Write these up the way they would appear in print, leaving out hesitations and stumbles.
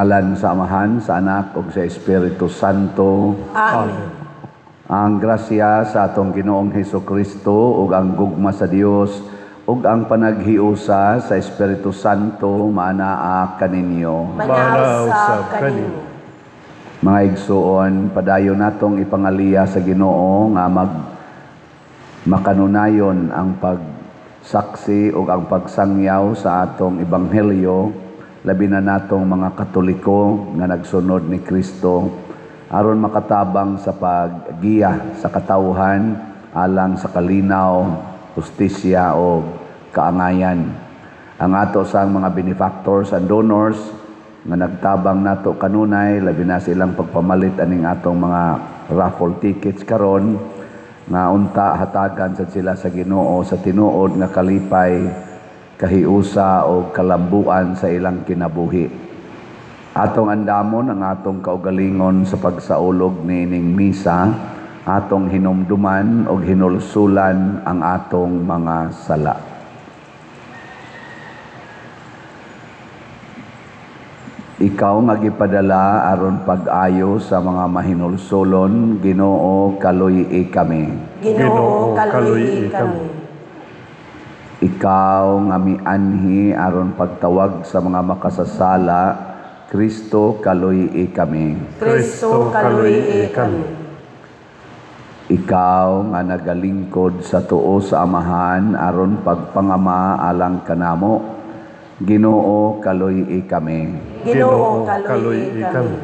Sa ngalan sa Amahan, sa Anak ug sa Espiritu Santo. Amen. Ang grasya sa atong Ginoong Hesus Kristo ug ang gugma sa Dios ug ang panaghiusa sa Espiritu Santo maanaa kaninyo. Manaa usab kaninyo. Mga igsuon, padayon natong ipangaliya sa Ginoo nga makanunayon ang pagsaksi ug ang pagsangyaw sa atong ebanghelyo, labi na natong mga Katoliko nga nagsunod ni Kristo, aron makatabang sa paggiya sa katawhan alang sa kalinaw, hustisya o kaangayan. Ang ato sa mga benefactors and donors nga nagtabang nato kanunay, labi na sa ilang pagpamalit aning atong mga raffle tickets karon, nga unta hatagan sad sila sa Ginoo sa tinuod nga kalipay, kahiusa o kalambuan sa ilang kinabuhi. Atong andamon ang atong kaugalingon sa pagsaulog niining misa, atong hinumduman og hinulsulan ang atong mga sala. Ikaw nga gipadala aron pag-ayo sa mga mahinulsulon, Ginoo, kaluy-i kami. Ginoo, kaluy-i kami. Ikaw nga mianhi aron pagtawag sa mga makasasala, Kristo, kaluy-i kami. Kristo, kaluy-i kami. Ikaw nga nagalingkod sa tuo sa Amahan aron pagpangama alang kanamo, Ginoo, kaluy-i kami. Ginoo, kaluy-i kami.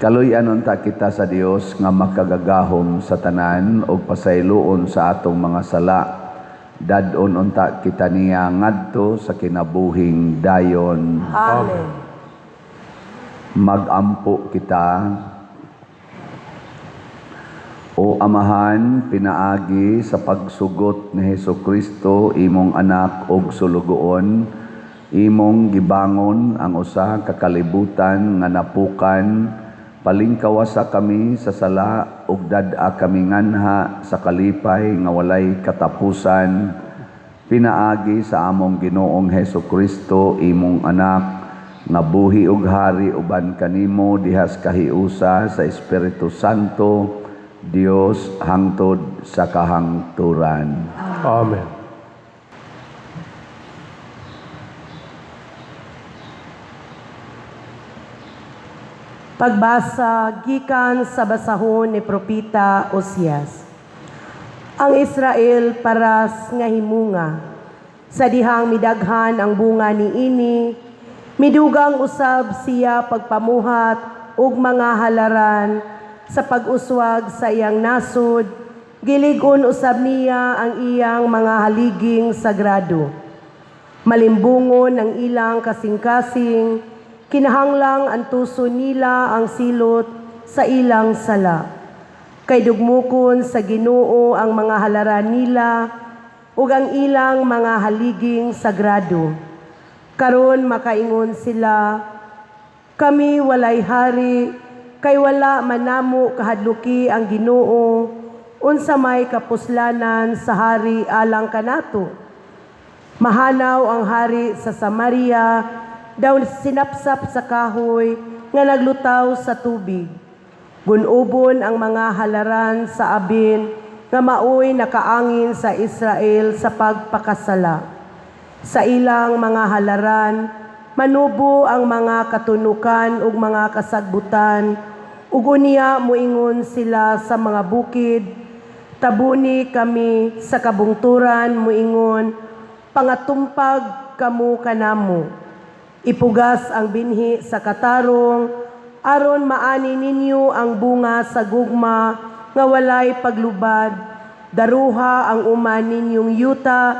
Kaluy-an unta kita sa Dios nga makagagahom sa tanan ug pasayloon sa atong mga sala. Dad-on unta kita niya ngadto sa kinabuhing dayon. Amen. Magampo kita. O Amahan, pinaagi sa pagsugot ni Hesus Kristo imong anak og sulugoon, imong gibangon ang usa ka kalibutan nga napukan, palingkawasa kami sa sala ug dad-a kami nganha sa kalipay nga walay katapusan, pinaagi sa among Ginoong Hesus Kristo imong anak nga buhi ug hari uban kanimo dihas kahiusa sa Espiritu Santo, Dios hangtod sa kahangturan. Amen. Pagbasa gikan sa basahon ni Propeta Osias. Ang Israel paras nga himunga, sa dihang midaghan ang bunga niini, midugang usab siya pagpamuhat ug mga halaran sa pag-uswag sa iyang nasod, gilig-on usab niya ang iyang mga haliging sagrado. Malimbungon ang ilang kasing-kasing, kinahanglang antuso nila ang silot sa ilang sala. Kay dugmukon sa Ginoo ang mga halaran nila ug ang ilang mga haliging sagrado. Karon makaingon sila, kami walay hari, kay wala manamo kahadluki ang Ginoo, unsa may kapuslanan sa hari alang kanato. Mahanaw ang hari sa Samaria, daw sinapsap sa kahoy nga naglutaw sa tubig. Gunubon ang mga halaran sa abin nga maoy nakaangin sa Israel sa pagpakasala. Sa ilang mga halaran, manubo ang mga katunukan ug mga kasagbutan, ug unya moingon sila sa mga bukid, tabuni kami sa kabungturan, moingon, pangatumpag kamo kanamo. Ipugas ang binhi sa katarong, aron maani ninyo ang bunga sa gugma nga walay paglubad. Daruha ang uman ninyong yuta,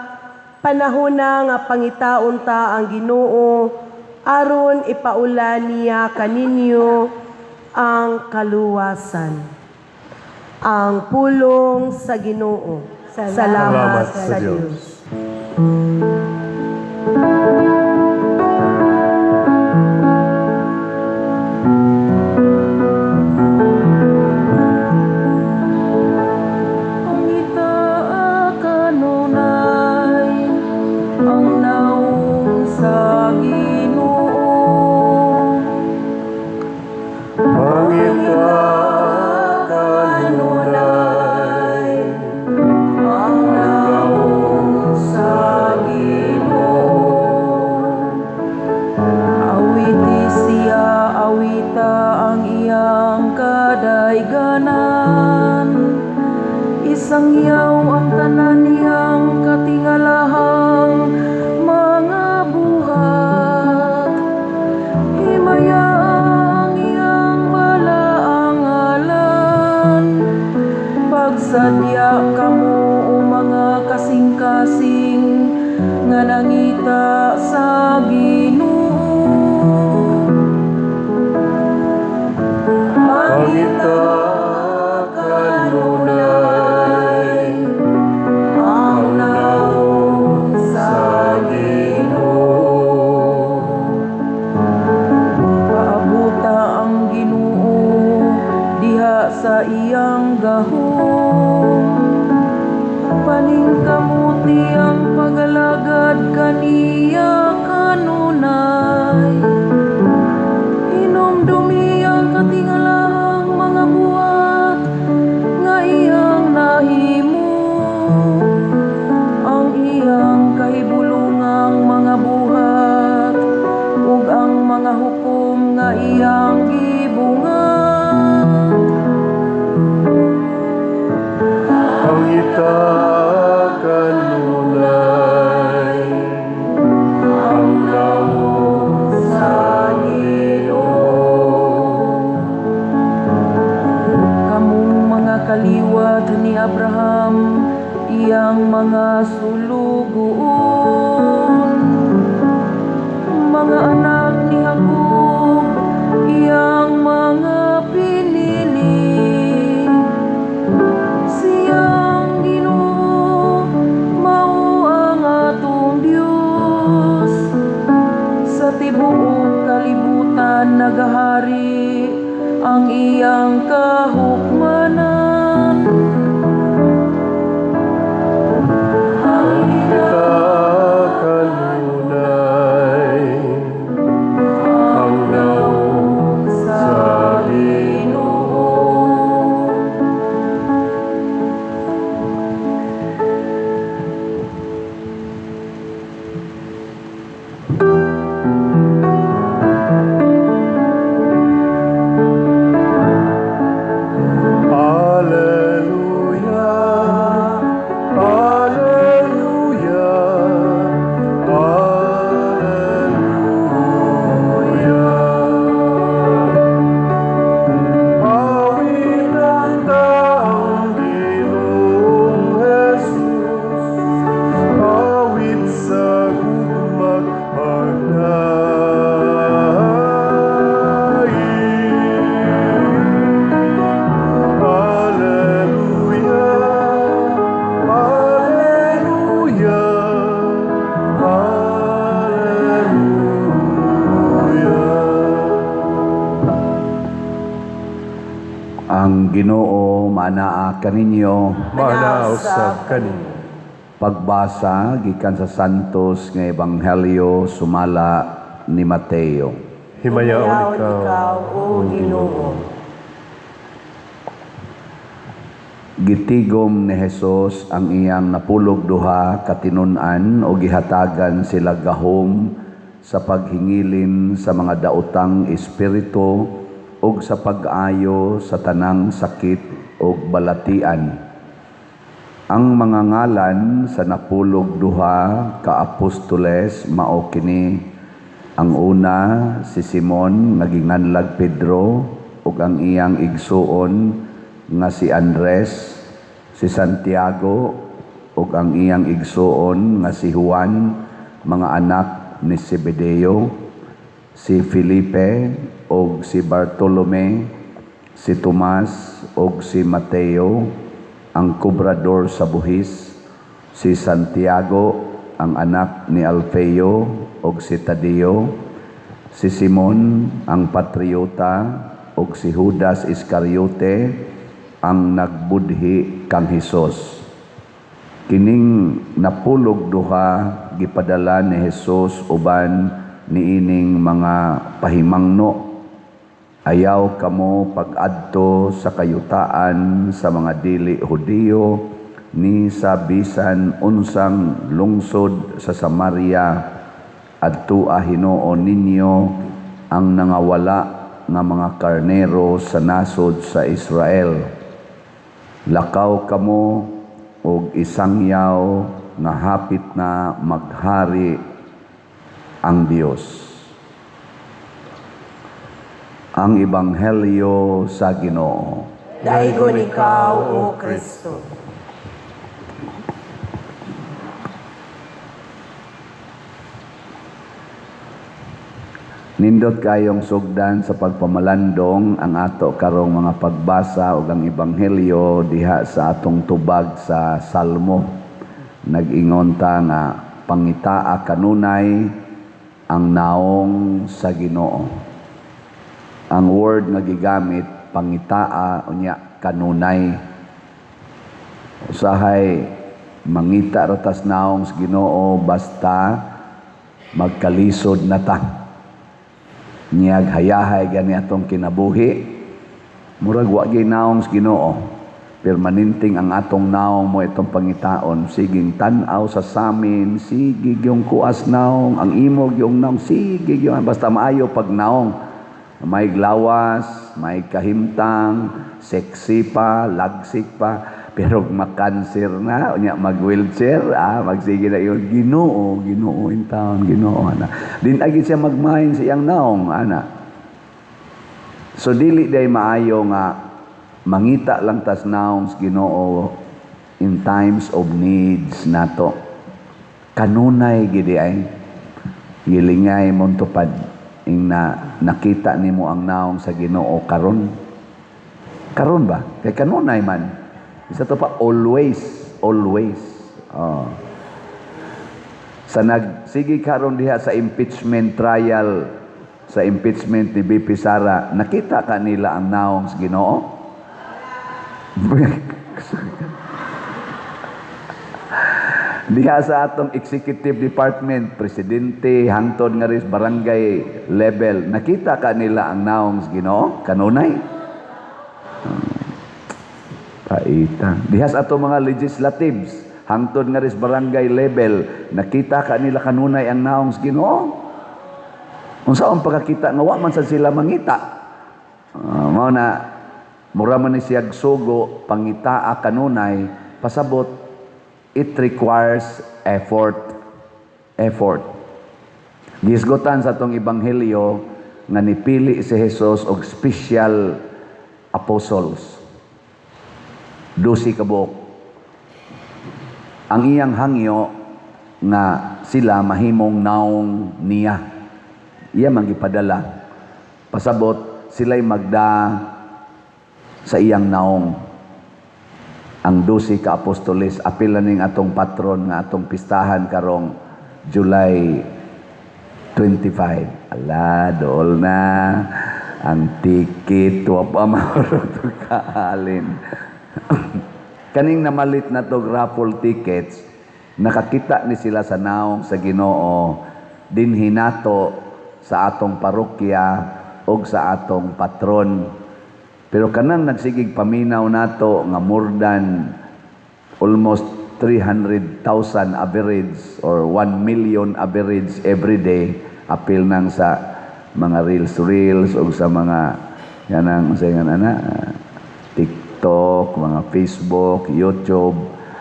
panahon na nga pangitaon ta ang Ginoo, aron ipaulan niya kaninyo ang kaluwasan. Ang pulong sa Ginoo. Salamat, Salamat sa sa Dios. Diyos. Pangitaa kanunay ang naong sa Ginoo. Sa iyang gahom. Paningkamuti ang pagalagad kaniya kanunay. Hinumdumi ang katingalahang mga buhat nga iyang nahimo, ang iyang kahibulungang mga buhat ug ang mga hukom nga iyang gibungat. Pangita kanunay ang nawong sa Ginoo. Kamong mga kaliwat ni Abraham, iyang mga sulugoon, mga anak ni Jacob, iyang mga pinili. Siyang Ginoo, mao ang atong Dios. Sa tibuok kalibutan nagahari ang iyang kahukmanan. Pangita kanunay ang nawong sa sa Ginoo. Alleluia, Alleluia, Alleluia. Awitan ta ang Ginoong Jesus, awit sa gugma'g pagdaig. Alleluia, Alleluia, Alleluia. Ang Ginoo maanaa kaninyo. Maanaa usab kaninyo. Pagbasa gikan sa Santos nga Ebanghelyo sumala ni Mateo. Himayaon Himayaon ikaw, ikaw, O Ginoo. Gitigom ni Jesus ang iyang 12 ka tinun-an o gihatagan sila gahom sa paghingilin sa mga daotang espiritu ug sa pag-ayo sa tanang sakit ug balatian. Ang mga ngalan sa 12 ka apostoles mao kini: ang una si Simon nga ginganlag Pedro ug ang iyang igsuon nga si Andres, si Santiago ug ang iyang igsuon nga si Juan, mga anak ni Zebedeo, si Felipe ug si Bartolome, si Tomas ug si Mateo, ang kobrador sa buhis, si Santiago, ang anak ni Alfeo, ug si Tadeo, si Simon, ang patriota, ug si Judas Iscariote, ang nagbudhi kang Hesus. Kining 12 gipadala ni Hesus uban niining mga pahimangno: "Ayaw kamo pag-adto sa kayutaan sa mga dili Hudiyo ni sa bisan unsang lungsod sa Samaria. Adtua hinuon ninyo ang nangawala nga mga karnero sa nasod sa Israel. Lakaw kamo og isangyaw nga hapit na maghari ang Dios." Ang Ebanghelyo sa Ginoo. Daigon ikaw, O Kristo. Nindot kayong sugdan sa pagpamalandong ang ato karong mga pagbasa ug ang ebanghelyo diha sa atong tubag sa Salmo. Nag-ingon ta nga pangitaa kanunay ang naong sa Ginoo. Ang word nga gigamit pangitaa unya kanunay. Usahay mangita ra tas naong sa Ginoo basta magkalisod na ta. Niyag hayahay gani atong kinabuhi, murag wa gyud naong sa Ginoo. Permanenteng ang atong naong mo itong pangitaon. Siging tan-aw sa samin, sige gyung kuas naong, ang imo gyung naong, sige gyung, basta maayo pag naong. May glawas, may kahimtang, sexy pa, lagsik pa, pero makanser na, unya mag-wheelchair, magsige na yun, Ginoo, Ginoo in town, Ginoo, ana. Din agi siya magmain sa iyang naong, ana. So dili day maayo nga mangita lang tas naong sa Ginoo in times of needs nato. Kanunay gidi ay gilingay mong tupad ing na nakita nimo ang naong sa Ginoo karon. Karon ba? Kay kanunay man. Isa to pa, always, always. Oh. Sa nagsige karon diha sa impeachment trial, sa impeachment ni BP Sara, nakita ka nila ang naong sa Ginoo? Diha sa atong executive department, presidente, hangtod nga ris barangay level, nakita ka nila ang naong sa Ginoo? Kanunay? Paita. Diha sa atong mga legislatives, hangtod nga ris barangay level, nakita ka nila kanunay ang naong sa Ginoo? Unsa ang pagkakita nga wa man sad sila mangita? Mao na mura man ni siyag sugo pangitaa kanunay, pasabot it requires effort. Effort. Gisgutan sa atong ebanghelyo nga nipili si Jesus og special apostles. 12 ka buok. Ang iyang hangyo nga sila mahimong naong niya. Iya man gipadala. Pasabot sila'y magda sa iyang naong. Ang 12 ka apostoles, apil ning atong patron nga atong pistahan karong July 25. Ala, dool na ang ticket, wa pa mahurot kaalin. Kaning namalit na tog raffle tickets, nakakita ni sila sa naong sa Ginoo dinhi nato sa atong parokya og sa atong patron. Pero kanang nagsigig paminaw nato nga more than almost 300,000 average or 1 million average every day, apil nang sa mga reels reels o sa mga yanang sa nga ana TikTok, mga Facebook, YouTube,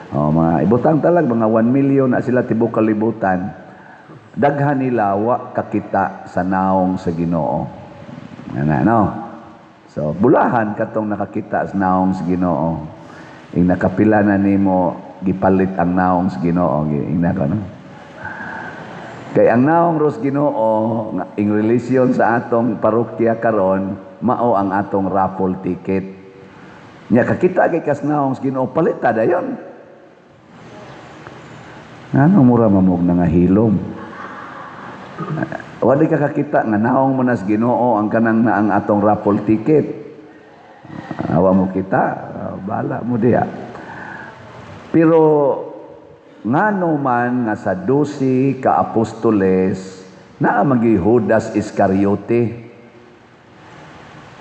o mga ibutang talag mga 1 million na sila tibok kalibutan. Daghan nila wa kakita sa naong sa Ginoo. Ana no. So bulahan katong nakakita sa naong sa Ginoo. Ing nakapila na nimo gipalit ang naong sa Ginoo, ingna ko no. Kay ang naong ros Ginoo in relation sa atong parokya karon, mao ang atong raffle ticket. Nya kakita kay kas naong sa Ginoo, palita dayon. Ngano mura mamog na nga hilom. Wala ka kakita nga naong mo nas Ginoo ang kanang na ang atong raffle ticket. Awa mo kita, bala mo diha. Pero ngano man nga sa 12 ka apostoles naa magi Judas Iscariote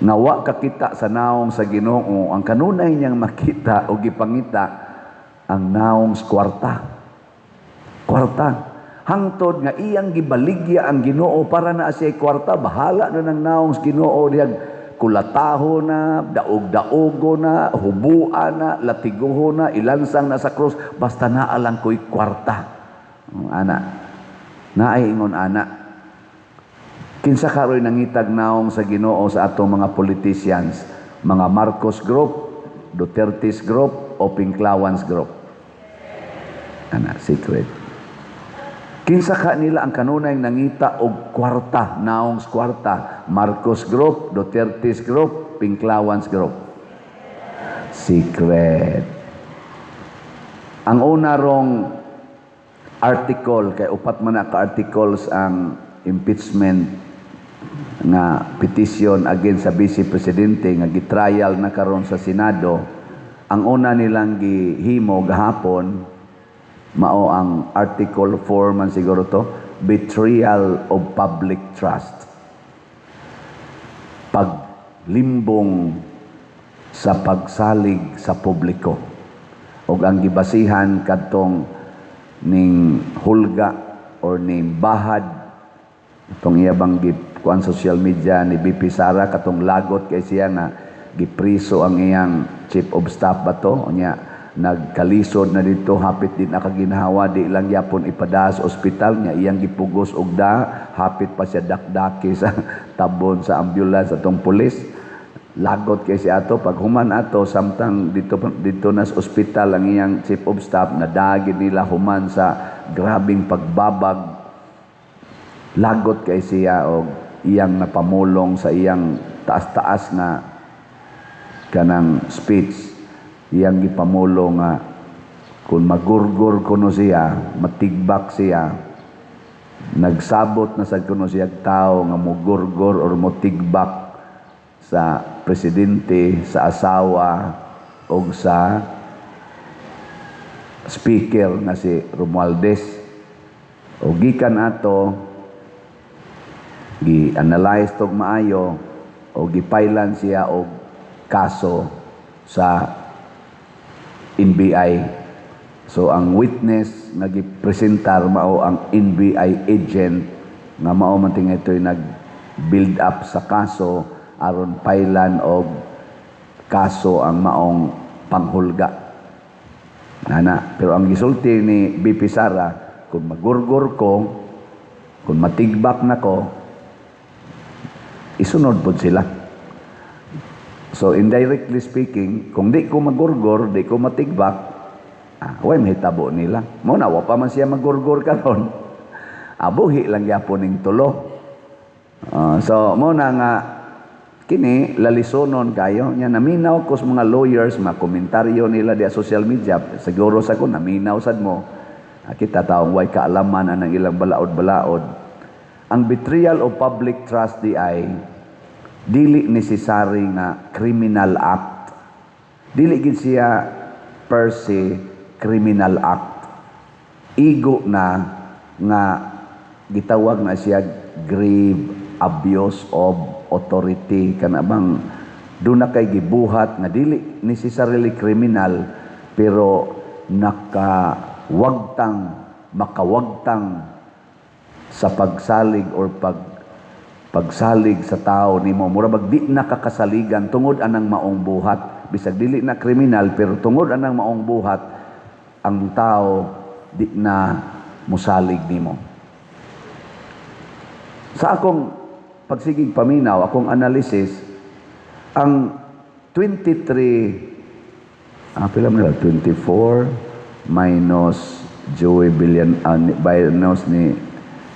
nga wa kakita sa naong sa Ginoo, ang kanunay niyang makita o gipangita ang naong sa kwarta. Kwarta. Hangtod nga iyang gibaligya ang Ginoo para na siya kwarta, bahala na ng naong sa Ginoo dihag kulataho na, daog-daogo na, hubuan na, latiguho na, ilansang na sa krus, basta naa lang ko'y kwarta. Ana, naay ingon ana. Kinsa karoy nangitag naong sa Ginoo sa atong mga politicians, mga Marcos Group, Duterte's Group, o Pinklawans Group? Ana, secret. Kinsa ka nila ang kanunay nangita og kwarta, naong sa kwarta? Marcos Group, Duterte's Group, Pinklawans Group. Secret. Ang una rong article, kay upat man na ka articles ang impeachment Nga petition against sa Vice Presidente nga gitrial na karon sa Senado. Ang una nilang gihimo gahapon mao ang Article 4 man siguro to, betrayal of public trust, paglimbong sa pagsalig sa publiko. Ug ang gibasihan kadtong ning hulga or ning bahad itong iya bang kuan social media ni VP Sara, katong lagot kay siya nga gipriso ang iyang chief of staff ba to. Unya nagkalisod na dito, hapit din nakaginhawa, di lang yapon ipada sa ospital niya, iyang gipugos og da hapit pa siya dakdaki sa tabon sa ambulance atong pulis. Lagot kay siya ato. Paghuman ato, samtang dito dito na sa ospital ang iyang chief of staff, nadagi nila human sa grabing pagbabag. Lagot kay siya og iyang napamulong sa iyang taas-taas nga kanang speech, iyang gipamulong nga kung magurgur kuno siya, matigbak siya, nagsabot na sad kuno siya tao nga mugurgur or motigbak sa presidente, sa asawa o sa speaker nga si Romualdez. O gikan ato, gi-analyze tog maayo o gipailan siya og kaso sa NBI. So ang witness nga gipresentar mao ang NBI agent nga mao man tingay ito'y nag-build up sa kaso aron pailan og kaso ang maong panghulga. Ana, pero ang gisulti ni VP Sara, kung magurgur ko, kung matigbak na ko, isunod pod sila. So indirectly speaking, kung di ko magurgor, di ko matigbak, way mahitabo nila. Mo na wa pa man siya magurgor karon. Abuhi lang gyapon ning tulo. So mo na nga kini lalisonon kayo nya. Naminaw ko sa mga lawyers, mga komentaryo nila di social media. Siguro sa ko naminaw sad mo. Kita taong way kaalaman anang ilang balaod-balaod. Ang betrayal of public trust di ay dili necessary nga criminal act, dili gid siya per se criminal act. Igo na nga gitawag na siya grave abuse of authority, kana bang doon na kay gibuhat nga dili necessarily criminal pero nakawagtang, makawagtang sa pagsalig or pagsalig sa tao nimo. Mura bag di nakakasaligan tungod anang maong buhat. Bisag dili na kriminal, pero tungod anang maong buhat, ang tao di na musalig nimo. Sa akong pagsigig paminaw, akong analysis, ang 23, pila man nila? 24 minus Joey Billion, minus ni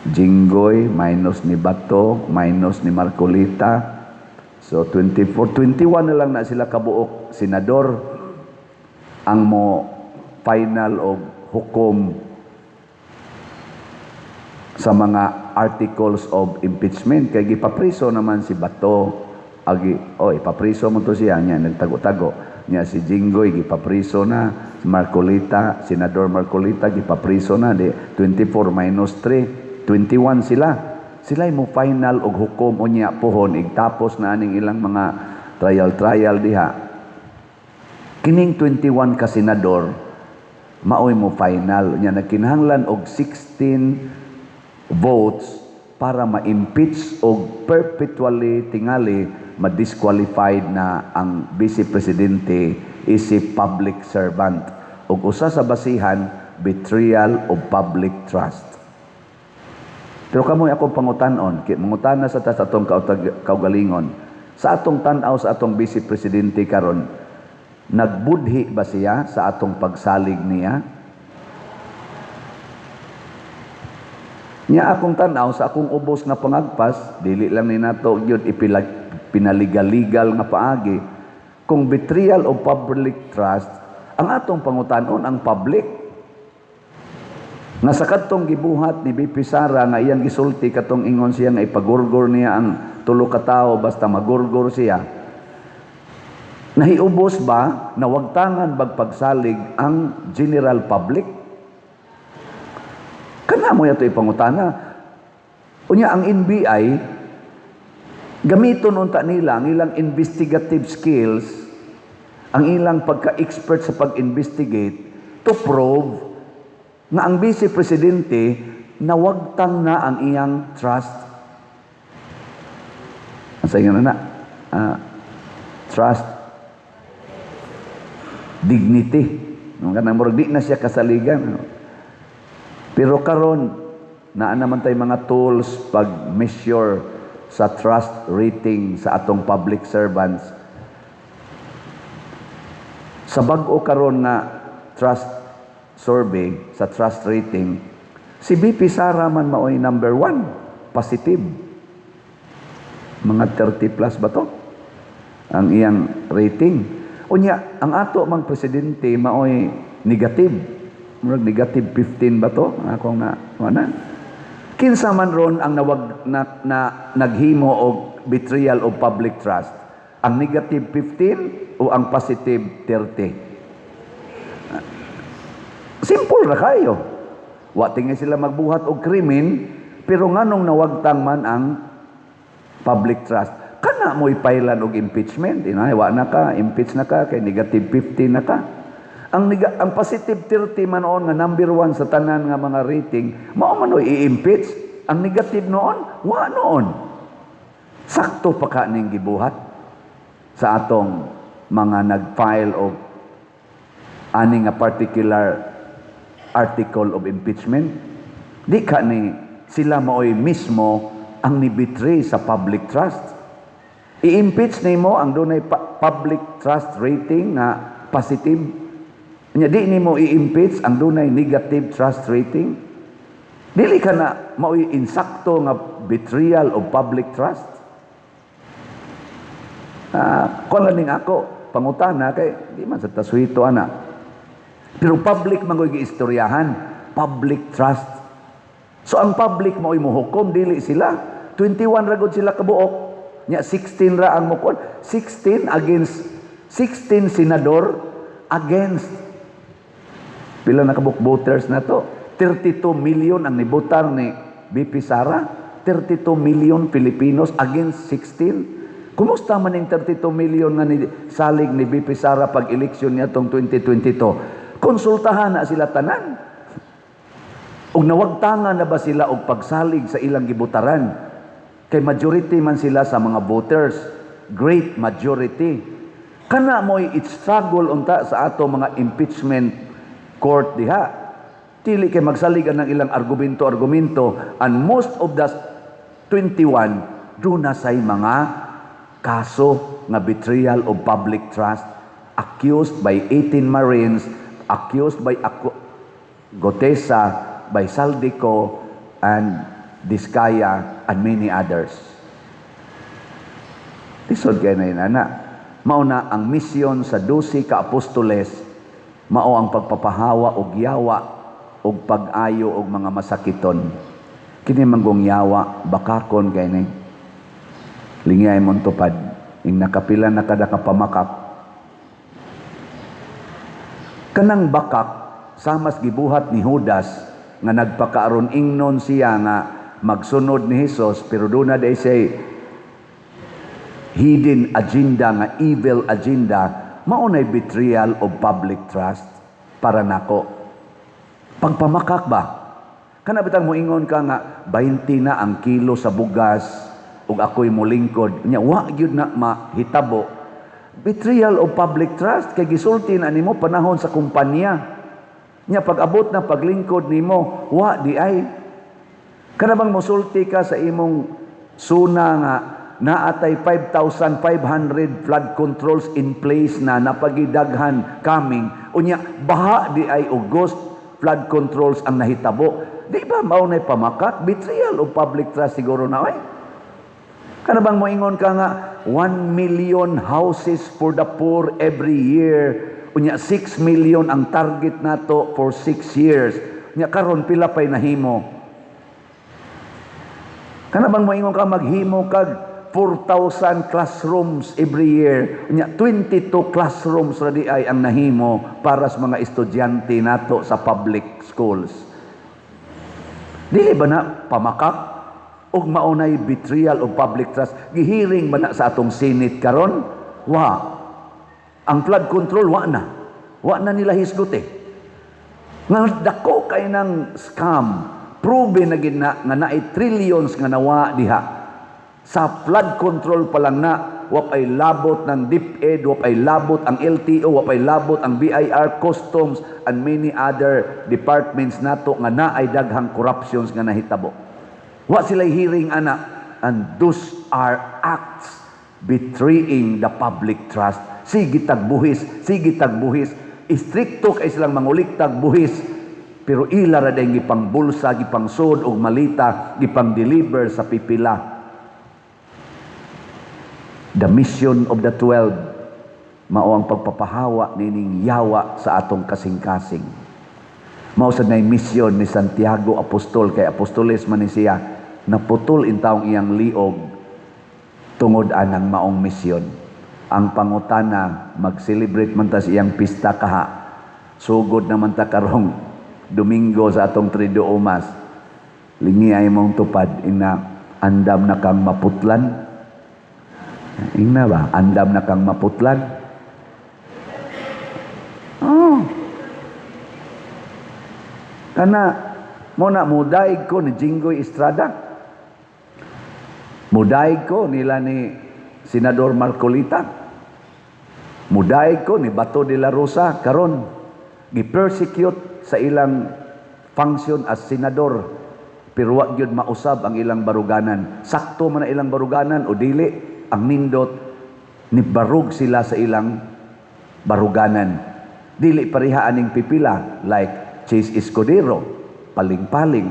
Jinggoy, minus ni Bato, minus ni Marcoleta. So 24, 21 na lang na sila kabuok senador ang mo final og hukom sa mga articles of impeachment, kay gipapriso naman si Bato. Agi oh, ipapriso mo to siya niya, nagtago-tago niya. Si Jinggoy gipapriso na, si Marcoleta, Senador Marcoleta gipapriso na. Di 24 minus 3, 21 sila. Sila mo final og hukom unya pohon igtapos na aning ilang mga trial trial diha. Kining 21 ka senador maoy mo final nya. Nagkinahanglan og 16 votes para ma-impeach og perpetually tingali ma-disqualified na ang vice presidente isip public servant. Ug usa sa basihan, betrayal of public trust. Pero kamoy akong pangutan-on, kay mangutana sa ta sa atong kaugalingon, sa atong tan-aw sa atong vice presidente karon, nagbudhi ba siya sa atong pagsalig niya? Nya akong tan-aw sa akong ubos nga pangagpas, dili lang ni nato gyud pinaligal-legal nga paagi. Kung betrayal of public trust, ang atong pangutan-on ang public. Nga sa kadtong gibuhat ni BP Sara nga iyang gisulti katong ingon siya nga ipagurgor niya ang tulo ka tawo basta magurgor siya. Nahiubos ba, nawagtangan bag pagsalig ang general public? Kana mo yato ipangutana. Unya ang NBI, gamiton unta nila ang ilang investigative skills, ang ilang pagka-expert sa pag-investigate to prove nga ang vice presidente nawagtang na ang iyang trust. Sa inyo na, trust dignity. No, kanang murag di na siya kasaligan. No? Pero karon naa naman tay mga tools pag measure sa trust rating sa atong public servants. Sa bag-o karon nga trust survey sa trust rating, si VP Sara man maoy number one, positive. Mga 30 plus ba to? Ang iyang rating. Unya, ang ato mang presidente maoy negative. Murag negative 15 ba to? Akong na, wala. Kinsa man ron ang nawag na naghimo og betrayal of public trust? Ang negative 15 o ang positive 30? Simple ra kayo. Wa tingi sila magbuhat og krimen, pero nganong nawagtang man ang public trust? Kana mo ipailan og impeachment, inay wa na ka, impeach na ka kay negative 15 na ka. Ang positive 30 man noon nga number one sa tanan nga mga rating, mao man oy i-impeach. Ang negative noon, wa noon. Sakto pa ka ning gibuhat sa atong mga nag-file og ani nga particular article of impeachment. Di ka ni sila maoy mismo ang ni-betray sa public trust. I-impeach nimo ang dunay public trust rating nga positive. Nya di nimo i-impeach ang dunay negative trust rating. Dili ka na maoy insakto nga betrayal of public trust. Ah, kuan lang ning ako pangutana kay di man sa tasuhito ana. Pero public man ko'y giistoryahan, public trust. So ang public mao'y mohukom, dili sila. 21 ra gud sila kabuok. Nya 16 ra ang mukon. 16 against 16 senador against pila na kabuk voters na to? 32 million ang nibotar ni VP Sara. 32 million Filipinos against 16. Kumusta man yung 32 million nga ni salig ni VP Sara pag eleksyon niya tong 2022? Konsultahan na sila tanan. Og nawagtangan na ba sila og pagsalig sa ilang gibutaran? Kay majority man sila sa mga voters. Great majority. Kana mo'y it-struggle unta sa ato mga impeachment court diha. Dili kay magsalig ang ilang argumento-argumento, and most of the 21 duna say mga kaso nga betrayal of public trust, accused by 18 Marines, accused by Guteza, by Zaldy Co and Discaya and many others. Lisod kay na ana. Mao na ang misyon sa 12 ka apostoles, mao ang pagpapahawa og yawa og pag-ayo og mga masakiton. Kini manggong yawa, bakakon kay ni. Lingay mong tupad, ing nakapila na kada ka pamakak. Kanang bakak, samas gibuhat ni Judas, nga nagpakaaron ingnon siya nga magsunod ni Hesus, pero doon na siya hidden agenda nga evil agenda, mao nay betrayal of public trust para nako. Pagpamakak ba? Kana bitang moingon ka nga 20 na ang kilo sa bugas ug ako'y molingkod nya wa gyud na mahitabo. Betrayal of public trust kay gisulti na nimo panahon sa kumpanya. Nya pag-abot na paglingkod nimo, wa di ay. Kana bang mosulti ka sa imong suna nga naatay 5,500 flood controls in place na napagidaghan coming, unya baha di ay og ghost flood controls ang nahitabo? Di ba mao nay pamakak? Betrayal of public trust siguro na ay. Kana bang moingon ka nga 1 million houses for the poor every year, unya 6 million ang target nato for 6 years, unya karon pila pay nahimo? Kana bang moingon ka maghimo kag 4,000 classrooms every year. Nya 22 classrooms ra di ay ang nahimo para sa mga estudyante nato sa public schools. Dili ba na pamakak ug maunay betrayal of public trust? Gihiring ba na sa atong Senate karon? Wa. Ang flood control, wa na. Wa na nila hisgot eh. Nga dako kay ng scam, proven na gid na nga naay trillions nga nawa diha. Sa flood control pa lang na, wa pay labot ng DepEd, wa pay labot ang LTO, wa pay labot ang BIR, Customs, and many other departments nato nga naay daghang corruptions nga nahitabo. Wa sila hearing ana, and those are acts betraying the public trust. Sige tagbuhis, sige tagbuhis. Istrikto kay silang manguliktag buhis, pero ila ra day gipang bulsa, gipang sud og malita, gipang deliver sa pipila. The mission of the 12 mao ang pagpapahawa nining yawa sa atong kasing-kasing. Mao sad nay misyon ni Santiago Apostol, kay apostoles man ni siya, naputol intawong iyang liog tungod anang maong misyon. Ang pangutana, mag-celebrate man ta sa iyang pista kaha. Sugod naman ta karong Domingo sa atong Triduum Mass. Lingi ay mong tupad, ina andam na kang maputlan. Ingna ba? Andam na kang maputlan? Oh. Kana mo na mudaig ko ni Jinggoy Estrada. Mudaig ko nila ni Senador Marcolita. Mudaig ko ni Bato de la Rosa karon gi-persecute sa ilang function as senador, pero wa gyud mausab ang ilang baruganan. Sakto man na ilang baruganan o dili, ang nindot ni barug sila sa ilang baruganan. Dili pareha aning pipila, like Chiz Escudero, paling-paling,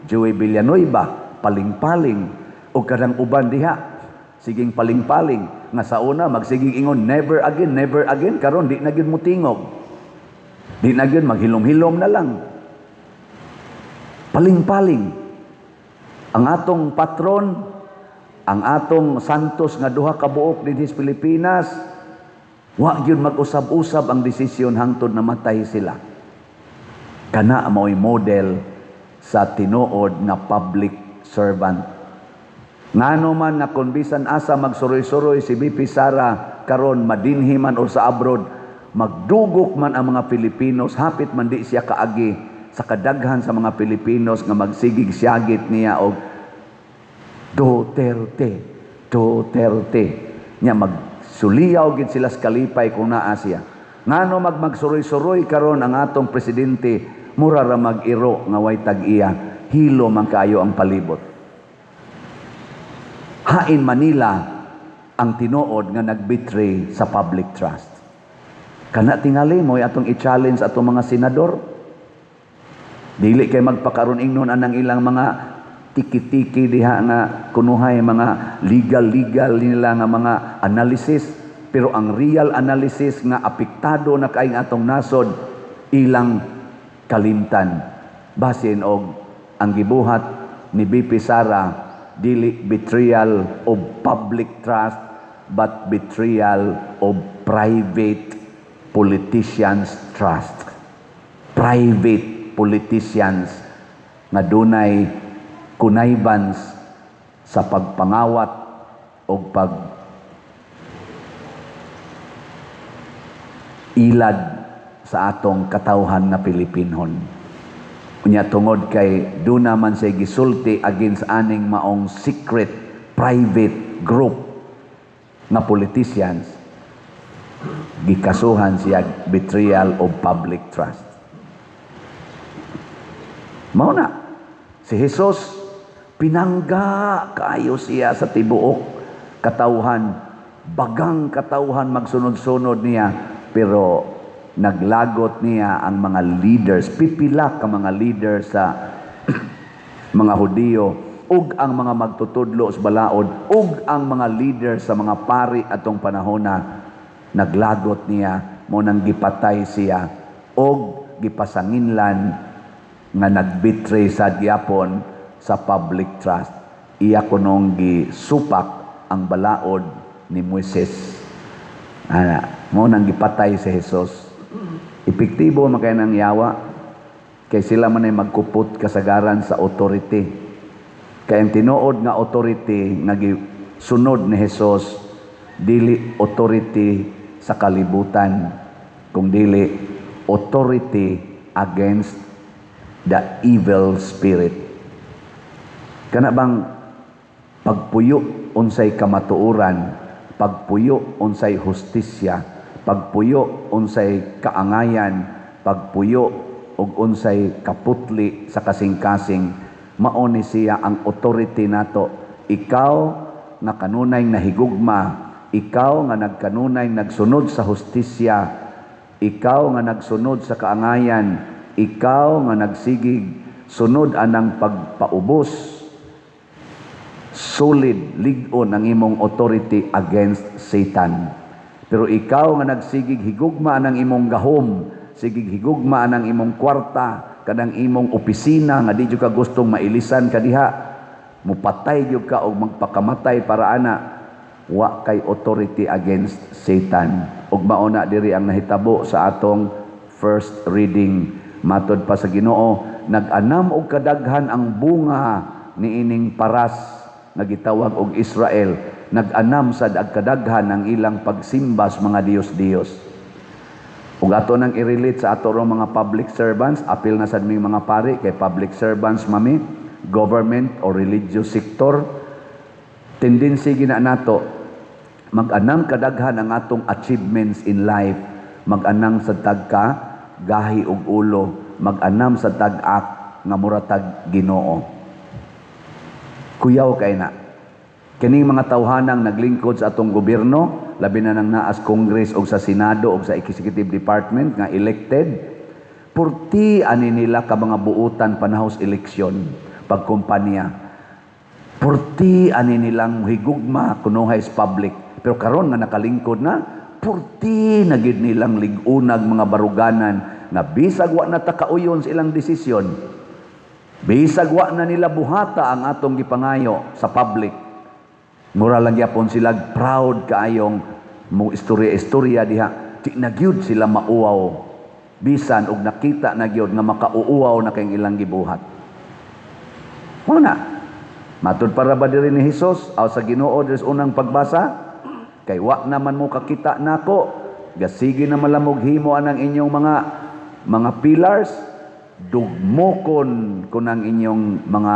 Joey Villanueva, paling-paling, o kanang uban diha, siging paling-paling, nga sa una magsiging ingon never again, never again, karon di na gyud motingog. Di na gyud, maghilom-hilom na lang. Paling-paling. Ang atong patron, ang atong santos nga duha ka buok dinhi sa Pilipinas, wa gyud mag-usab-usab ang desisyon hangtod namatay sila. Kana mao'y model sa tinuod nga public servant. Ngano man nga kung bisan asa magsuroy-suroy si VP Sara karon, madinhi man o sa abroad, magdugok man ang mga Pilipinos, hapit man di siya kaagi sa kadaghan sa mga Pilipinos nga magsigig siyagit niya og "Duterte, Duterte." Nya magsuliyaw gid sila sa kalipay kung naa siya. Ngano magsuroy-suroy karon ang atong presidente, mura ra mag-iro nga way tag-iya, hilo man kaayo ang palibot. Hain Manila ang tinuod nga nagbetray sa public trust. Kana tingali mo atong i-challenge atong mga senador. Dili kay magpakaron ingnon anang ilang mga tiki-tiki diha nga kunuhay mga legal-legal nila nga mga analysis, pero ang real analysis nga apektado na kay atong nasod, ilang kalimtan. Basin og ang gibuhat ni VP Sara dili betrayal of public trust but betrayal of private politicians' trust, private politicians nga dunay connivance sa pagpangawat o pag ilad sa atong katawhan nga Pilipinhon. Unya tungod kay duna man siya gisulti against aning maong secret private group nga politicians, gikasuhan siya betrayal of public trust. Mao na si Jesus, pinangga kaayo siya sa tibuok katawhan, bagang katawhan magsunod-sunod niya, pero naglagot niya ang mga leaders, pipila ka mga leaders sa mga Hudiyo ug ang mga magtutudlo sa balaod ug ang mga leaders sa mga pari atong panahona. Naglagot niya, mo nang gipatay siya og gipasanginlan nga nagbetray sa gyapon sa public trust. Iya kunong gisupak. ang balaod ni Moises. Ana, mao nang gipatay si Jesus. Epektibo man kay nang yawa kay sila man ay magkupot kasagaran sa authority. Kay ang tinuod nga authority nga gisunod ni Jesus, dili authority sa kalibutan, kung dili authority against the evil spirit. Kana bang pagpuyo unsay kamatuoran, pagpuyo unsay hustisya, pagpuyo unsay kaangayan, pagpuyo og unsay kaputli sa kasing-kasing, mao ni siya ang authority nato. Ikaw nga kanunay nahigugma, ikaw nga nagkanunay nagsunod sa hustisya, ikaw nga nagsunod sa kaangayan, ikaw nga nagsigig sunod anang pagpaubos, solid lig-on ang imong authority against Satan. Pero ikaw nga nagsigig higugma ang imong gahom, sigig higugma ang imong kwarta, kanang imong opisina nga di jud ka gustong mailisan ka diha, mupatay gyud ka og magpakamatay para ana, wa kay authority against Satan. Ug mao na diri ang nahitabo sa atong first reading. Matod pa sa Ginoo, nag-anam og kadaghan ang bunga niining paras nga gitawag og Israel. Nag-anam sad ag kadaghan ang ilang pagsimba sa mga diyos-diyos. Ug ato nang i-relate sa ato rong mga public servants, apil na sad ming mga pari kay public servants mami, government or religious sector. Tendency gina nato mag-anam kadaghan ang atong achievements in life, mag-anam sa tagka gahi og ulo, mag-anam sa tag-ak nga mura tag Ginoo. Kuyaw kay na. Kining mga tawhanang naglingkod sa atong gobyerno, labi na nang naas Congress og sa Senado og sa Executive Department nga elected, purti ani nila ka mga buutan panahos eleksyon pagkumpanya. Purti ani nilang higugma kunuhay sa public. Pero karon nga nakalingkod na, purti na gid nilang lig-unag mga baruganan nga bisag wa na ta kauyon sa ilang desisyon. Bisag wa na nila buhata ang atong gipangayo sa public. Mura lang gyapon sila proud kaayong mo istorya-istorya diha. Di na gyud sila mauwaw. Bisan og nakita na gyud nga makauuwaw na kayong ilang gibuhat. Mao na. Matud para ba diri ni Hesus aw sa Ginoo diri sa unang pagbasa? Kay wa naman mo kakita nako, gasige na malamog himo anang inyong mga pillars, dugmokon kun ang inyong mga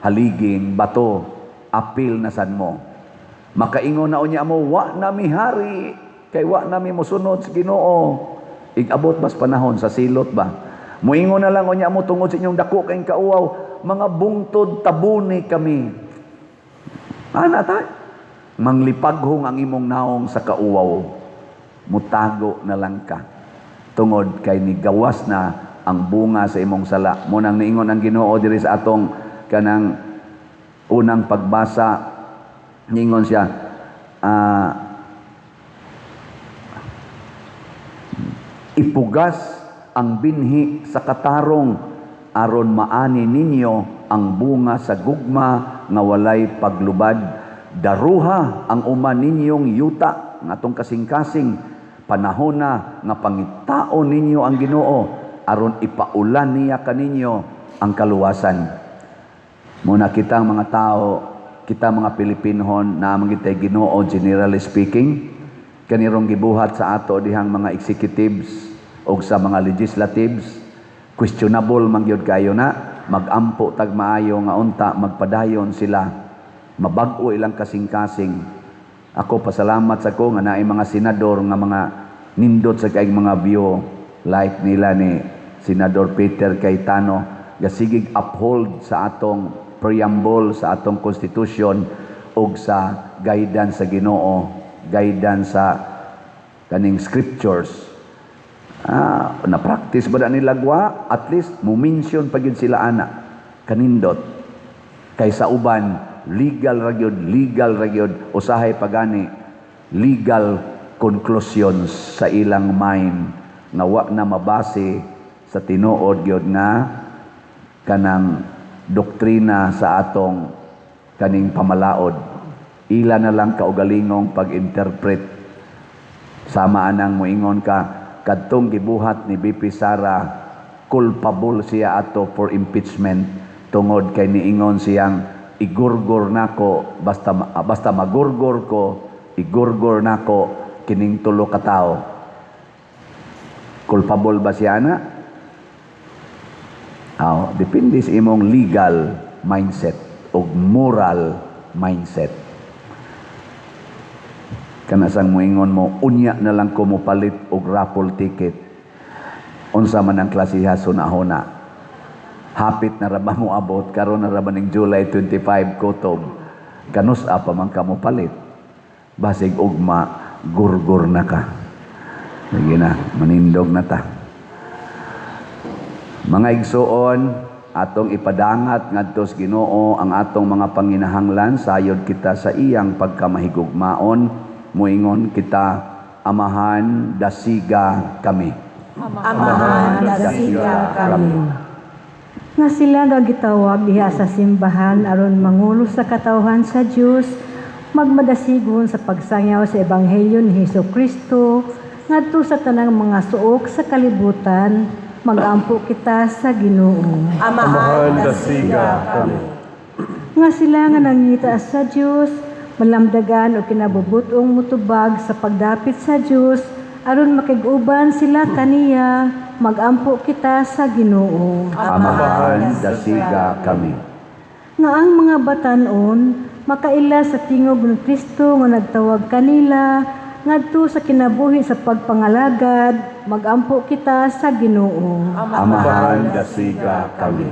haliging bato, apil na sad mo. Makaingon na unya mo, wa na mi hari, kay wa na mi mosunod sa Ginoo. Igabot bas panahon sa silot ba? Muingon na lang unya mo tungod sa inyong dako kayong kauwaw, mga bungtod tabuni kami. Ana ta? Manglipaghong ang imong naong sa kauwaw. Mutago na lang ka. Tungod kay nigawas na ang bunga sa imong sala. Mo nang niingon ang Ginoo diri sa atong kanang unang pagbasa, niingon siya, ipugas ang binhi sa katarong aron maani ninyo ang bunga sa gugma nga walay paglubad. Daruha ang uma ninyong yuta nga atong kasing-kasing, panahon na nga pangitaon ninyo ang Ginoo aron ipaulan niya kaninyo ang kaluwasan. Muna kitang mga tao, kita mga Pilipinohon na amang gitay Ginoo, generally speaking, kanirong gibuhat sa ato dihang mga executives o sa mga legislatives, questionable man gyud kayo na, magampo tag maayo nga unta magpadayon sila, mabag-o ilang kasing-kasing. Ako pasalamat sa ko nga naay mga senador nga mga nindot sa kaayong mga view like nila ni Senador Peter Cayetano, gasigig uphold sa atong preamble sa atong constitution ug sa guidance sa Ginoo, guidance sa kaning scriptures. Na practice ba na nila gwa? At least mumention pa gyud sila ana kanindot. Kay sa uban legal ra gyud, legal ra gyud, usahay pagani legal conclusions sa ilang mind nga wa na mabase sa tinuod gyud nga kanang doktrina sa atong kaning pamalaod. Ila na lang kaugalingong pag-interpret. Sama anang moingon ka kadtong gibuhat ni VP Sara, culpable siya ato for impeachment tungod kay niingon siyang igurgor nako, basta basta magurgor ko, igurgor nako kining tulo ka tawo. Culpable ba siya na? Aw, depende sa imong legal mindset o moral mindset. Kanasang moingon mo, unya na lang ko mopalit og raffle ticket. Unsa man ang klasiha sunahona. Hapit na ra ba mo abot karon na ra ba ning July 25 kutob. Kanus-a pa man ka mopalit. Basig ugma gurgur na ka. Sige na, manindog na ta. Mga igsuon, atong ipadangat ngadto sa Ginoo ang atong mga panginahanglan sayod kita sa iyang pagkamahigugmaon. Moingon kita, Amahan, dasiga kami. Amahan, dasiga kami. Nga sila nga gitawag diha sa simbahan aron mangulo sa katawhan sa Dios, magmadasigon sa pagsangyaw sa ebanghelyo ni Hesus Kristo ngadto sa tanang mga suok sa kalibutan, magampo kita sa Ginoo. Amahan, Amahan, dasiga kami. Nga sila nga nangita sa Dios, malamdagan o kinabubut-ong mutubag sa pagdapit sa Dios aron makig-uban sila kaniya, magampo kita sa Ginoo. Amahan, dasiga kami. Nga ang mga batan-on makaila sa tingog ni Kristo nga nagtawag kanila ngadto sa kinabuhi sa pagpangalagad, magampo kita sa Ginoo. Amahan, dasiga kami.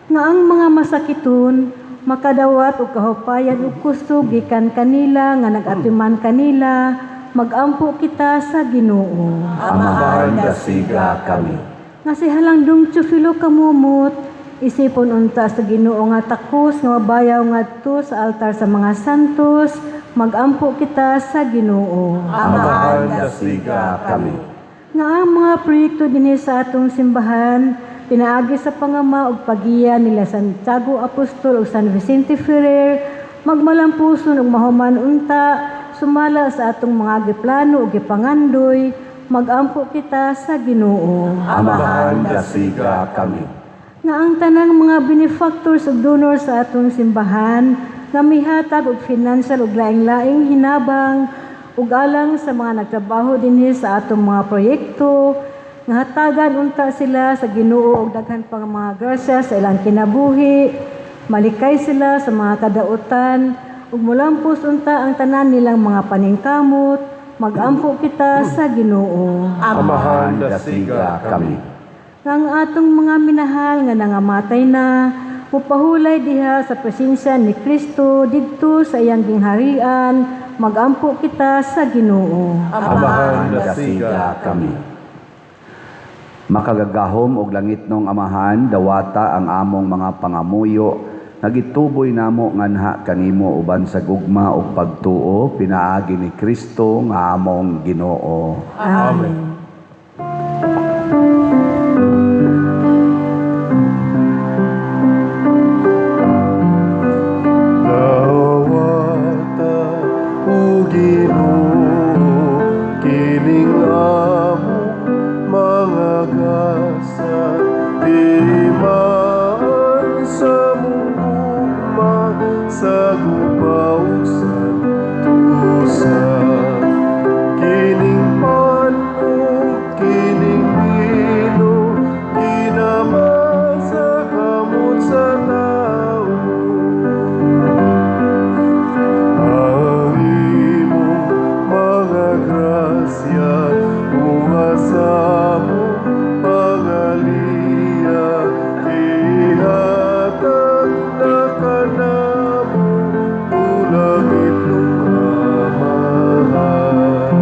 Nga ang mga masakiton makadawat og kahupayan ug kusog gikan kanila nga nag-atiman kanila, magampo kita sa Ginoo. Amahan, dasiga kami. Nga si Halangdong Teofilo Camomot, isipon unta sa Ginoo nga takos nga mabayaw ngadto sa altar sa mga santos, magampo kita sa Ginoo. Amahan, dasiga kami. Nga ang mga proyekto dinhi sa atong simbahan pinaagi sa pangama ug pagiya nila Santiago Apostol ug San Vicente Ferrer, magmalampuson ug mahuman unta sumala sa atong mga giplano ug gipangandoy, magampo kita sa Ginoo. Amahan, dasiga kami. Nga ang tanang mga benefactors ug donors sa atong simbahan nga mihatag og financial ug laing-laing hinabang ug alang sa mga nagtrabaho dinhi sa atong mga proyekto, nga hatagan unta sila sa Ginoo og daghan pang mga grasya sa ilang kinabuhi, malikay sila sa mga kadautan ug mulampos unta ang tanan nilang mga paningkamot, magampo kita sa Ginoo. Amahan, dasiga kami. Nga ang atong mga minahal nga nangamatay na, mupahulay diha sa presensya ni Kristo didto sa iyang gingharian, magampo kita sa Ginoo. Amahan, dasiga kami. Makagagahom og langitnong Amahan, dawata ang among mga pangamuyo nga gituboy namo nganha kanimo uban sa gugma ug pagtuo pinaagi ni Kristo nga among Ginoo. Amen. Dawata o Ginoo kining among mga gasa, timaan sa mugma sa guba ug santusa. Kining pan ug kining bino ginaman sa kamot sa tao. Ang imong mga grasya bunga sa among pangaliya, ihatag na kanamo o langitnong Amahan.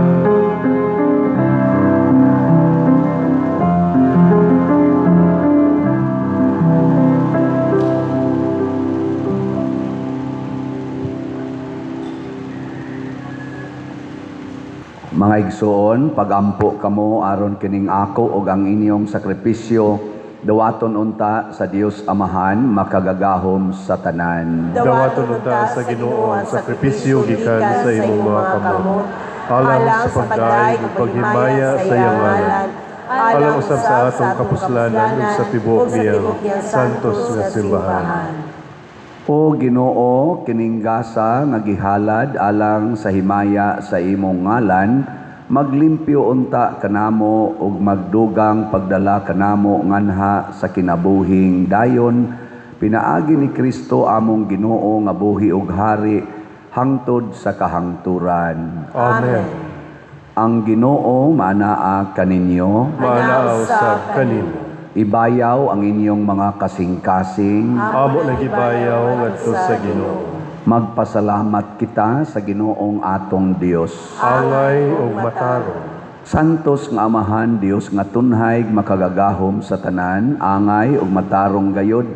Mga igsoon, pagampo kamo aron kining ako ug ang inyong sakripisyo Dawaton unta sa Dios Amahan, makagagahom sa tanan. Dawaton unta sa Ginoo ang sakripisyo gikan sa imong mga kamot, alang sa pagdayeg ug paghimaya sa iyang ngalan, alang usab sa atong kapuslanan ug sa tibuok niyang santos nga simbahan. O Ginoo, kining gasa nga gihalad alang sa himaya sa imong ngalan, maglimpyo unta kanamo ug magdugang pagdala kanamo nganha sa kinabuhing dayon, pinaagi ni Kristo among Ginoo nga buhi ug hari hangtod sa kahangturan. Amen. Ang Ginoo maanaa kaninyo. Maanaa usab kanimo. Ibayaw ang inyong mga kasing-kasing. Amo nagibayaw ngadto sa Ginoo. Magpasalamat kita sa Ginoong atong Dios. Angay ug matarong. Santos nga Amahan, Dios nga tunhay makagagahom sa tanan, angay ug matarong gayod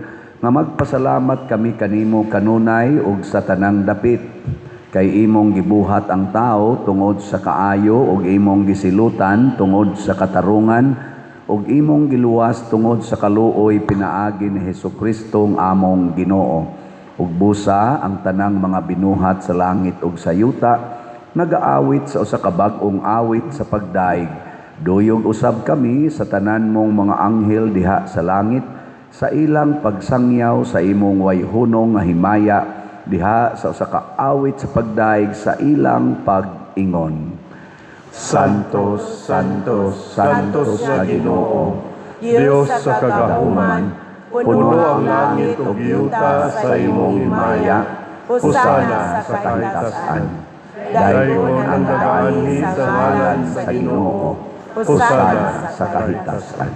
nga magpasalamat kami kanimo kanunay ug sa tanang dapit. Kay imong gibuhat ang tao tungod sa kaayo ug imong gisilutan tungod sa katarungan ug imong giluwas tungod sa kaluoy pinaagi ni Hesukristo ang among Ginoo. Ug busa ang tanang mga binuhat sa langit ug sa yuta nagaawit sa usa ka bag-ong awit sa pagdaig. Duyog usab kami sa tanan mong mga anghel diha sa langit sa ilang pagsangyaw sa imong wayhunong nga himaya diha sa usa ka awit sa pagdaig sa ilang pag-ingon. Santos, Santos, Santos nga Ginoo, Dios sa kagahuman, puno ang langit ug yuta sa imong himaya. Hosana sa kahitasan. Daygon ang nagaanhi sa ngalan sa Ginoo. Hosana sa kahitasan.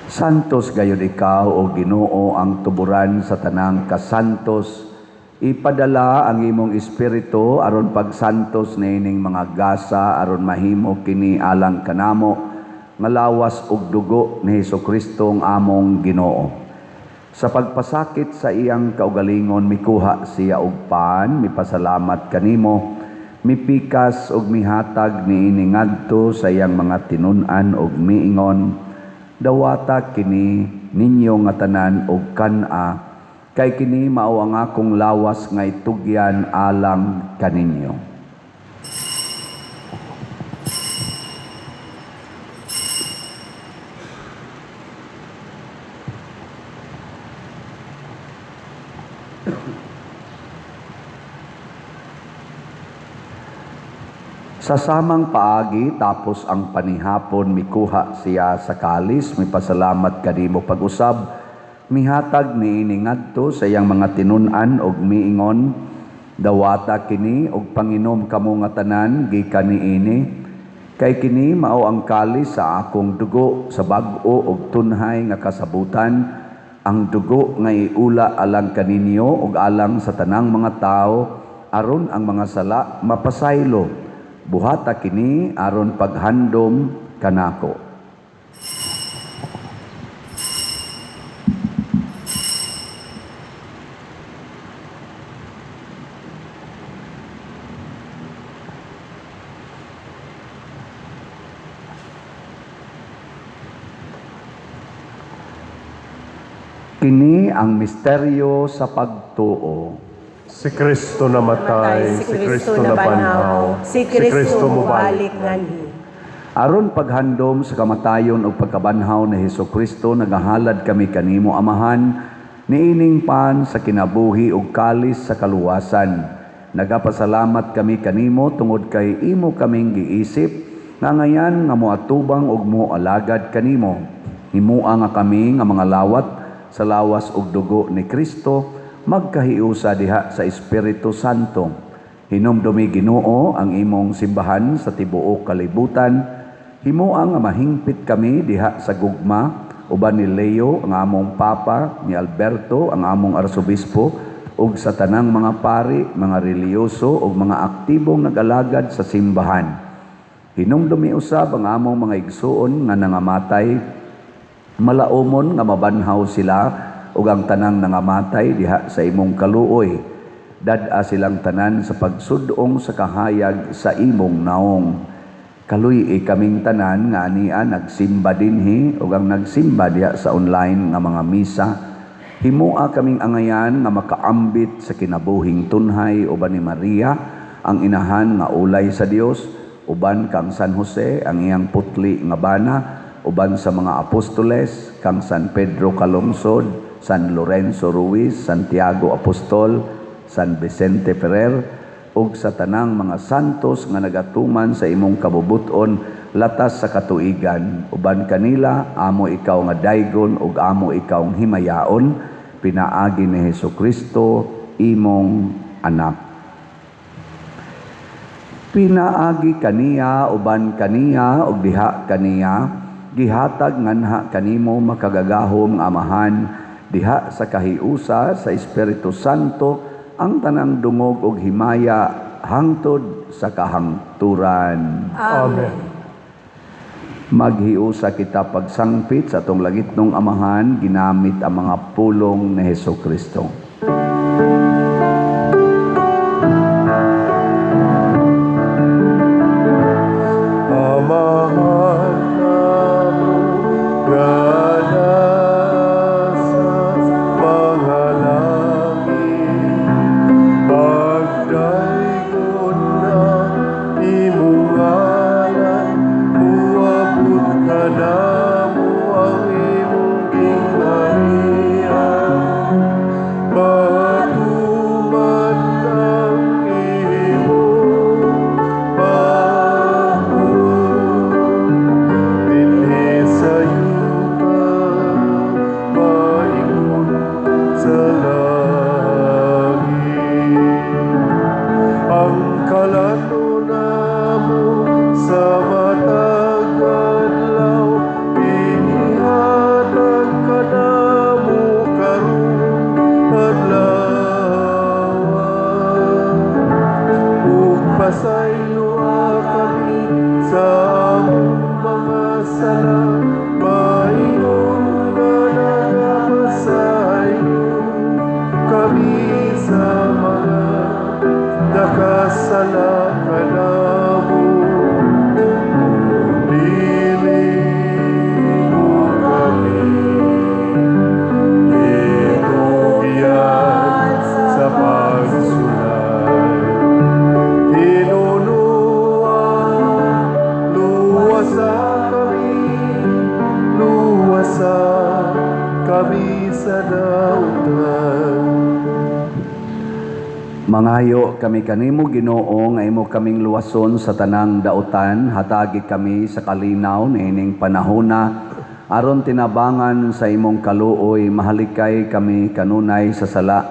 Santos gayud ikaw, o Ginoo, ang tuburan sa tanang kasantos. Ipadala ang imong espiritu aron pagsantos niining mga gasa aron mahimo kini alang kanamo nga lawas ug dugo ni Hesukristo ang among Ginoo. Sa pagpasakit sa iyang kaugalingon mikuha siya og pan, mipasalamat kanimo, mipikas ug mihatag niini ngadto sa iyang mga tinun-an ug miingon, dawata kini ninyo nga tanan og kan-a, kay kini mao ang akong lawas nga itugyan alang kaninyo. Sa samang paagi, tapos ang panihapon, mikuha siya sa kalis, mipasalamat kanimo pag-usab, mihatag niini ngadto sa iyang mga tinun-an og miingon, dawata kini og panginom kamo nga tanan gikan niini, kay kini mao ang kalis sa akong dugo sa bag-o og tunhay nga kasabutan, ang dugo nga iula alang kaninyo ug alang sa tanang mga tawo aron ang mga sala mapasaylo. Buhata kini aron paghandom kanako. Kini ang misteryo sa pagtuo. Si Kristo namatay, si Kristo nabanhaw, si Kristo mubalik nganhi. Aron paghandom sa kamatayon ug pagkabanhaw ni Hesukristo, nagahalad kami kanimo Amahan, niining pan sa kinabuhi ug kalis sa kaluwasan. Nagapasalamat kami kanimo tungod kay imo kaming giisip nga ngayan nga moatubang ug moalagad kanimo. Himua nga kami nga mga lawat sa lawas ug dugo ni Kristo, magkahiusa diha sa Espiritu Santo. Hinumdumi Ginoo ang imong simbahan sa tibuok kalibutan. Himua nga mahingpit kami diha sa gugma uban ni Leo ang among Papa, ni Alberto ang among Arsobispo, ug sa tanang mga pari, mga relihiyoso ug mga aktibong nag-alagad sa simbahan. Hinumdumi usab ang among mga igsuon nga nangamatay, malaumon nga mabanhaw sila ug ang tanang nangamatay diha sa imong kaluoy. Dad-a silang tanan sa pagsud-ong sa kahayag sa imong naong. Kaluy-i kaming tanan nga ania nagsimba dinhi ug ang nagsimba diha sa online nga mga misa. Himoa kaming angayan nga makaambit sa kinabuhing tunhay uban ni Maria, ang inahan nga ulay sa Dios, uban kang San Jose, ang iyang putli nga bana, uban sa mga apostoles, kang San Pedro Calungsod, San Lorenzo Ruiz, Santiago Apostol, San Vicente Ferrer, ug sa tanang mga santos nga nagatuman sa imong kabubuton latas sa katuigan. Uban kanila, amo ikaw nga daygon ug amo ikaw himayaon, pinaagi ni Hesukristo, imong anak. Pinaagi kaniya, uban kaniya, ug diha kaniya, gihatag nganha kanimo makagagahom nga Amahan, diha sa kahiusa sa Espiritu Santo, ang tanang dungog ug himaya hangtod sa kahangturan. Amen. Maghiusa kita pagsangpit sa atong langitnong Amahan, ginamit ang mga pulong ni Hesukristo. Amahan namo nga nasa mga langit, pagdaygon ang imong ngalan, muabot kanamo ang imong gingharian. Matuman ang imong pabuot dinhi sa yuta, maingon sa langit. Ang kalan-on namo sa matag adlaw, ihatag kanamo karong adlaw. Ug pasayloa kami sa among mga sala, maingon nga nagapasaylo kami sa mga nakasala kanamo. Dili mo kami itugyan sa pagsulay. Tinunoa, luwasa kami, luwasa kami sa dautan. Mangayo kami kanimo, Ginoo, nga imo kaming luwason sa tanang dautan, hatagi kami sa kalinaw niining panahona aron tinabangan sa imong kaluoy mahalikay kami kanunay sa sala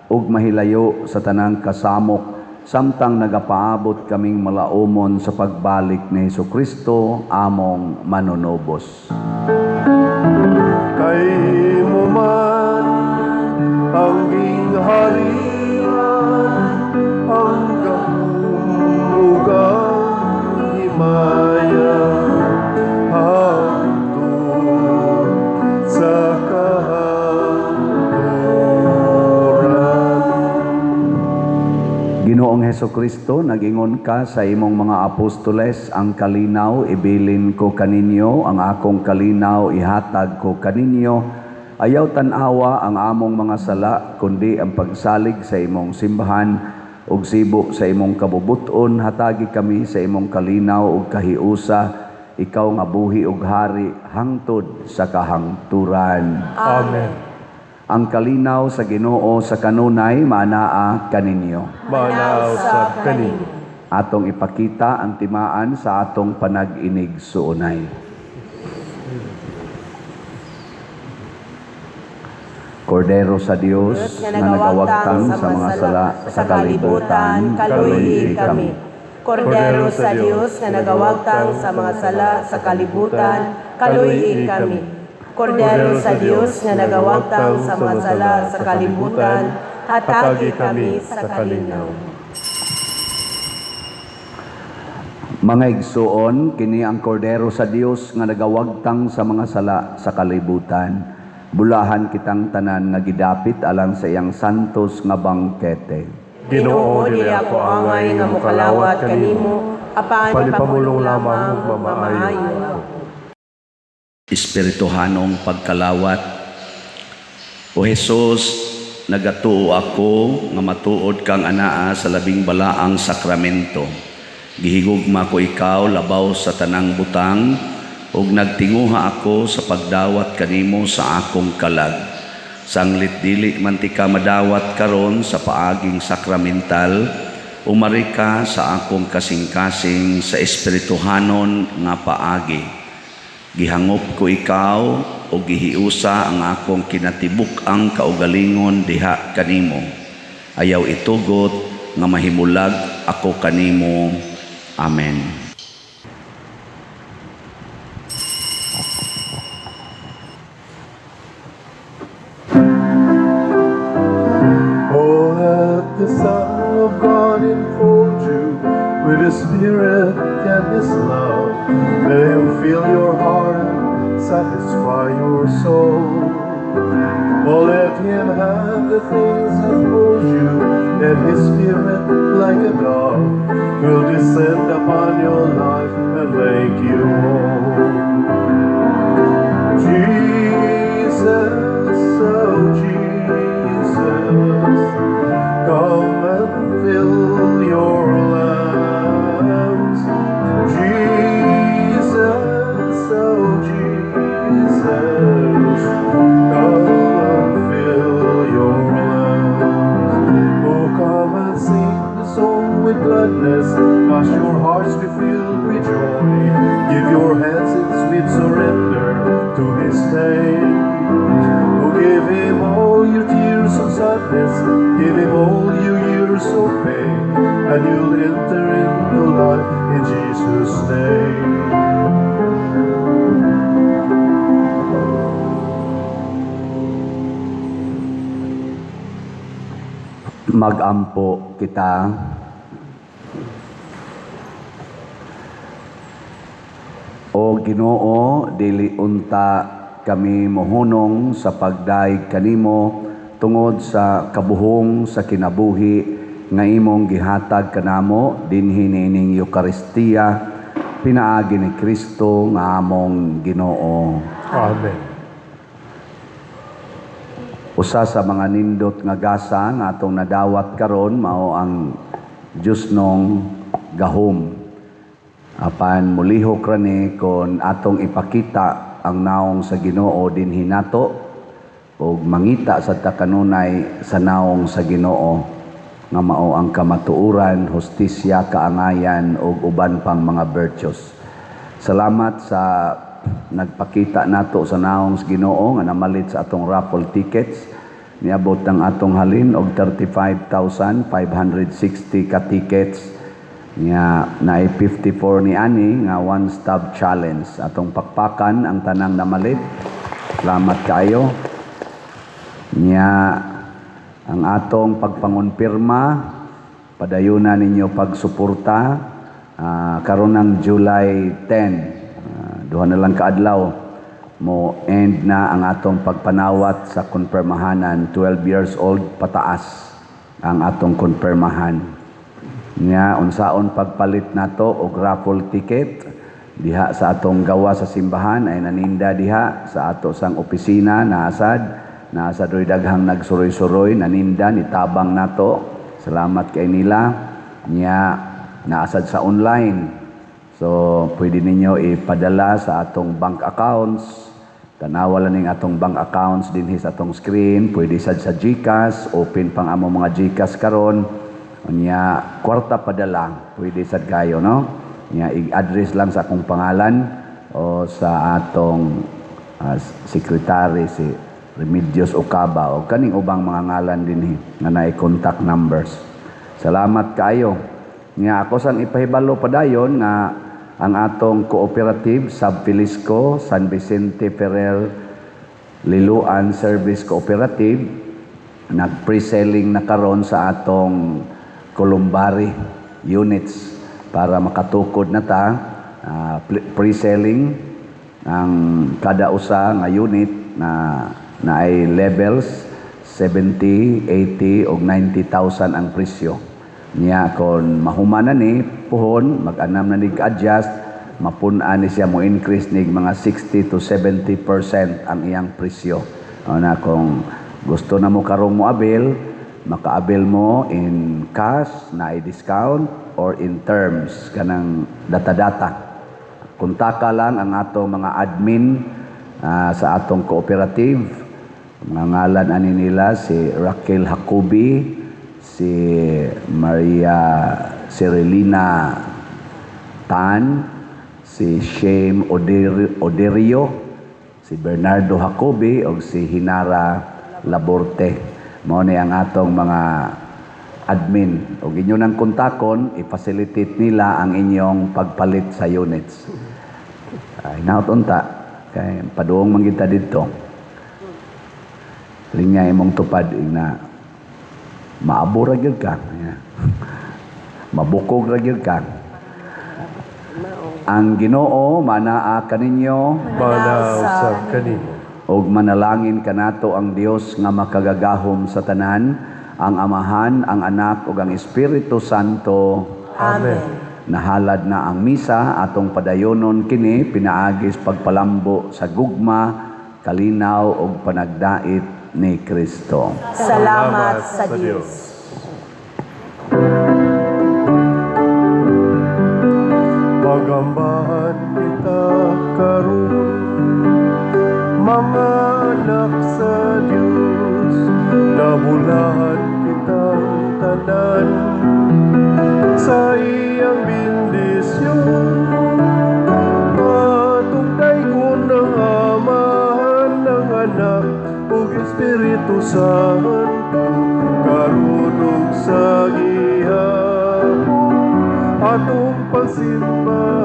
ug mahilayo sa tanang kasamok samtang nagapaabot kaming malaumon sa pagbalik ni Hesukristo among manunubos. Kay imo man ang gingharian, ang gahom ug ang himaya, hangtod sa kahangturan. Ginoong Hesukristo, nagingon ka sa imong mga apostoles, "Ang kalinaw ibilin ko kaninyo, ang akong kalinaw ihatag ko kaninyo. Ayaw tan-awa ang among mga sala, kundi ang pagsalig sa imong simbahan, ug sibo sa imong kabubuton, hatagi kami sa imong kalinaw ug kahiusa, ikaw nga buhi ug hari hangtod sa kahangturan." Amen. Ang kalinaw sa Ginoo sa kanunay maanaa kaninyo. Maanaa usab kaninyo. Atong ipakita ang timaan sa atong panag-inig-suunay. Kordero sa Dios Diyos nga nagawagtang sa mga sala sa kalibutan, kaluy-i kami. Kordero sa Dios nga nagawagtang sa mga sala sa kalibutan, kaluy-i kami. Kordero sa Dios nga nagawagtang sa mga sala sa kalibutan, hatagi kami sa kalinaw. Mga igsuon, kini ang Kordero sa Dios nga nagawagtang sa mga sala sa kalibutan. Bulahan kitang tanan nga gidapit alang sa iyang santos nga bangkete. Ginoo, dili ako angay nga mokalawat kanimo, Apan Apan ipamulong ipamulong lamang lamang ug ug mamaayo mamaayo ako. Espirituhanong pagkalawat. O Hesus, nagatuo ako nga matuod kang anaa sa labing balaang sakramento. Gihigugma ko ikaw labaw sa tanang butang ug nagtinguha ako sa pagdawat kanimo sa akong kalag. Sanglit dili man tika madawat karon sa paaging sakramental, umari ka sa akong kasing-kasing sa espirituhanon nga paagi. Gihangop ko ikaw o gihiusa ang akong kinatibuk-ang kaugalingon diha kanimo. Ayaw itugot nga mahimulag ako kanimo. Amen. Oh, let the Son of God enfold you with His Spirit and His love. Let Him fill your heart and satisfy your soul. Oh, let Him have the things that hold you, and His Spirit, like a dove, will descend upon your life and make you whole. Jesus, oh Jesus, come and fill your lamps. Jesus, oh Jesus, come and fill your lamps. Oh, come and sing the song with gladness, cause your hearts be filled with joy. Give your hands in sweet surrender to His name. Oh, give Him all your tears of sadness, give Him all your years of pain, and you'll enter into life in Jesus' name. Magampo kita. O Ginoo, dili unta kami mohunong sa pagdayeg kanimo tungod sa kabuhong sa kinabuhi nga imong gihatag kanamo dinhi niining Eukaristiya pinaagi ni Kristo nga among Ginoo. Amen. Usa sa mga nindot nga gasa nga atong nadawat karon mao ang Diyosnong gahom. Apan mulihok ra ni kon atong ipakita ang naong sa Ginoo dinhi nato ug mangita sad ta kanunay sa naong sa Ginoo nga mao ang kamatuoran, hustisya, kaangayan ug uban pang mga virtues. Salamat sa nagpakita nato sa naong sa Ginoo nga namalit sa atong raffle tickets. Niabot ang atong halin og 35,560 ka tickets. Nya naay 54 ni ani nga one stop challenge. Atong pakpakan ang tanang namalit. Salamat kaayo. Nya ang atong pagpangonpirma, padayuna ninyo pagsuporta, karon ng July 10, duha na lang kaadlaw mo end na ang atong pagpanawat sa konpirmahanan. 12 years old pataas ang atong konpirmahan. Nya unsaon pagpalit nato og raffle ticket diha sa atong gawa sa simbahan ay naninda diha sa ato sang opisina naasad naasad roy daghang nagsuroy-suroy naninda nitabang nato. Salamat kay nila. Nya naasad sa online, so pwede ninyo ipadala sa atong bank accounts. Tanawa lang ning atong bank accounts dinhi sa atong screen. Pwede sad sa GCash, open pang among mga GCash karon. Unya kwarta padala, pwede sad kayo, no? Nya i-address lang sa akong pangalan o sa atong secretary si Remedios Ocaba o kaning ubang mga ngalan dinhi nga naay contact numbers. Salamat kaayo. Nya ako sang ipahibalo padayon nga ang atong cooperative Sub Felisco San Vicente Ferrer Liloan Service Cooperative nag-pre-selling na karon sa atong Columbari units para makatukod na ta. Pre-selling ang kada usa nga unit na naay levels 70, 80 og 90,000 ang presyo. Niya kon mahuman na ni puhon, mag-anam na nig adjust, mapun-an ni siya, mo increase nig mga 60 to 70% ang iyang presyo. O na kung gusto na mo karong mo avail, maka-avail mo in cash na i-discount or in terms kanang data-data. Kontaka lang ang atong mga admin sa atong cooperative. Mga ngalan ani nila si Raquel Jacobi, si Maria Serelina Tan, si Shane Oderio, si Bernardo Jacobi ug si Hinara Laborte. Mao ni ang atong mga admin. Ug inyo nang kontakon, i-facilitate nila ang inyong pagpalit sa units. Ay, hinaot unta kay paduong man kita didto. Linya imong tupad na maabo ra gyud ka. Mabukog ra gyud ka. Ang Ginoo manaa kaninyo. Manaa usab kanimo. Ug manalangin kanato ang Dios nga makagagahom sa tanan, ang Amahan, ang Anak ug ang Espiritu Santo. Amen. Nahalad na ang misa, atong padayonon kini pinaagis pagpalambo sa gugma, kalinaw ug panagdait ni Kristo. Salamat sa Dios. Pagambahan kita karon, mga anak sa Dios, nabulahan kitang tanan sa iyang bendisyon. Atong daygon ang Amahan, ng Anak ug Espiritu Santo, karon ug sa gihapon, atong pagsimba.